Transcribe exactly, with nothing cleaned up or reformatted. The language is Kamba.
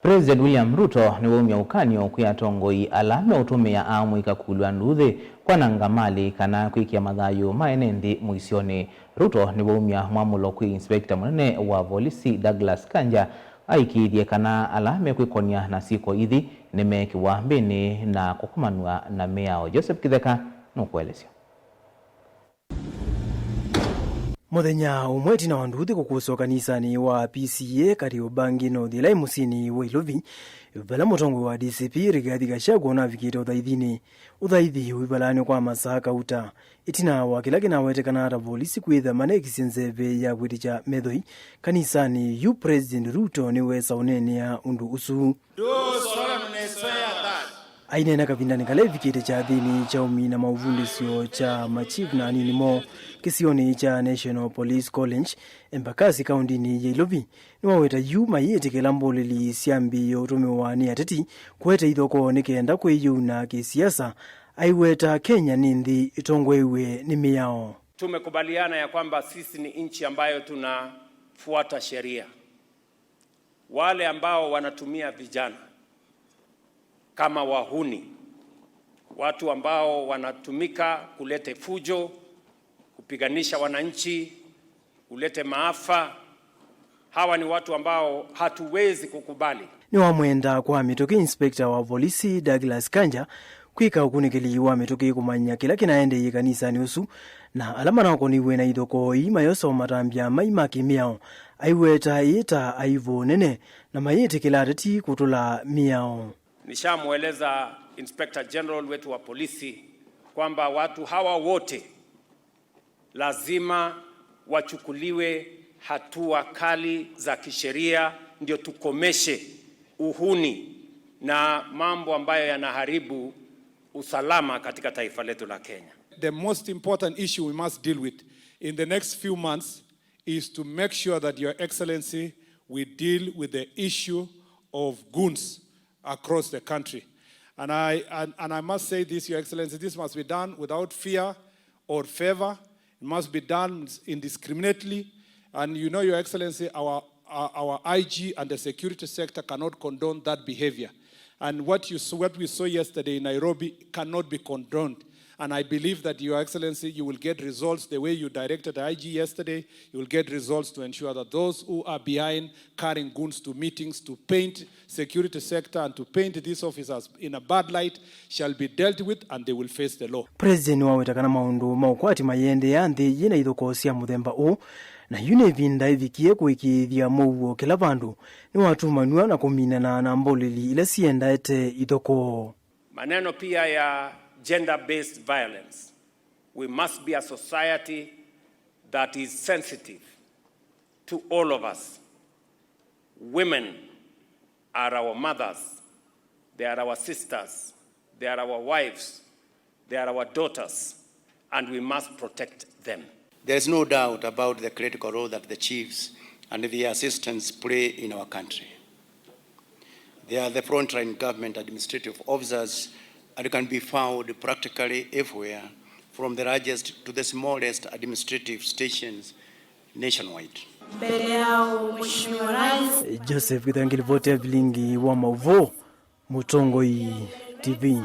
President William Ruto nĩwaumya ũkany'o kwĩ atongoi ala meũtũmĩa aamũika kũlwa nduuthĩ kwananga malĩ kana kwĩkĩa mathayũ ma ene nthĩ mũisyonĩ. Ruto nĩwaumya mwamũlo kwĩ inspector mũnene wa volisi Douglas Kanja aikĩĩthye kana ala mekwĩkonya na syĩko ithi nĩmeekĩwa mbĩnĩ na kũkomanw'a na mĩao. Joseph Kĩtheka nũkũelesya. Mũthenya ũmwe ĩtina wa nduuthĩ kũkũswa kanisanĩ wa P C A Kariobangi North ĩla ĩ mũsyĩnĩ wa Ilovi, vala mũtongoi wa D C P Rigathi Gachagua ũnavikĩte ũthaithinĩ, ũthaithi ũivalaanĩ kwa masaa kauta, ĩtina wa kĩla kĩnawetekana ta volisi kwĩtha manekisye nzeve ya kwĩtĩkya methoi kanisanĩ yu. President Ruto nĩwesa ũneenea ũndũ ũsu. Do solemnly swear that. Aineena kavindanĩ kala evikĩte kyathĩnĩ kya ũmina maũvundĩsyo kya machief na anini moo kĩsionĩ kya National Police College, Embakasi, kaũndĩnĩ ya Ilovi, nĩwaweta yu mayĩtĩkĩla mbũlĩli syambĩĩe ũtũmĩwa nĩ ateti kũete ithokoo nĩ kenda kwĩyĩuna kĩsiasa, aiweta Kenya nĩ nthĩ ĩtongoew'e nĩ mĩao. Tumekubaliana ya kwamba sisi ni nchi ambayo tunafuata sheria. Wale ambao wanatumia vijana kama wahuni, watu ambao wanatumika kulete fujo, kupiganisha wananchi, kulete maafa, hawa ni watu ambao hatuwezi kukubali. Nĩwamwenda kwa mĩtũkĩ inspector wa volisi Douglas Kanja kwĩka ũkunĩkĩli wa mĩtũkĩ kũmanya kĩla kĩnaendeeie kanisanĩ ũsu, na ala manakoniw'e na ithokoo ii mayosa matambya mai ma kĩmĩao, aiweta ĩĩ ta aivũ nene na mayĩtĩkĩla ateti kũtũla mĩao. Nishamweleza Inspector General wetu wa polisi kwamba watu hawa wote lazima wachukuliwe hatua kali za kisheria, ndio tukomeshe uhuni na mambo ambayo yanaharibu usalama katika taifa letu la Kenya. The most important issue we must deal with in the next few months is to make sure that, Your Excellency, we deal with the issue of goons across the country. And I, and, and I must say this, Your Excellency, this must be done without fear or favor. It must be done indiscriminately. And you know, Your Excellency, our, our, our I G and the security sector cannot condone that behavior. And what you saw, what we saw yesterday in Nairobi cannot be condoned. And I believe that, Your Excellency, you will get results the way you directed I G yesterday. You will get results to ensure that those who are behind carrying goons to meetings to paint security sector and to paint these officers in a bad light shall be dealt with and they will face the law. President nĩwaweta kana maũndũ ma ũkwati mayĩendeea nthĩ yĩna ithokoo sya mũthemba ũũ, na yu nĩ ĩvinda ĩvikie kũĩkĩĩthya mũuo kĩla vandũ nĩwatumanw'a na kũminana na mbũlĩli ila siendaete ithokoo. Maneno pia ya gender-based violence. We must be a society that is sensitive to all of us. Women are our mothers, they are our sisters, they are our wives, they are our daughters, and we must protect them. There is no doubt about the critical role that the chiefs and their assistants play in our country. They are the frontline government administrative officers and can be found practically everywhere, from the largest to the smallest administrative stations nationwide. Mbele yao, Mheshimiwa Rais. Joseph Githangili, Vote ya Vilingi wa Mauvoo, Mũtongoi T V.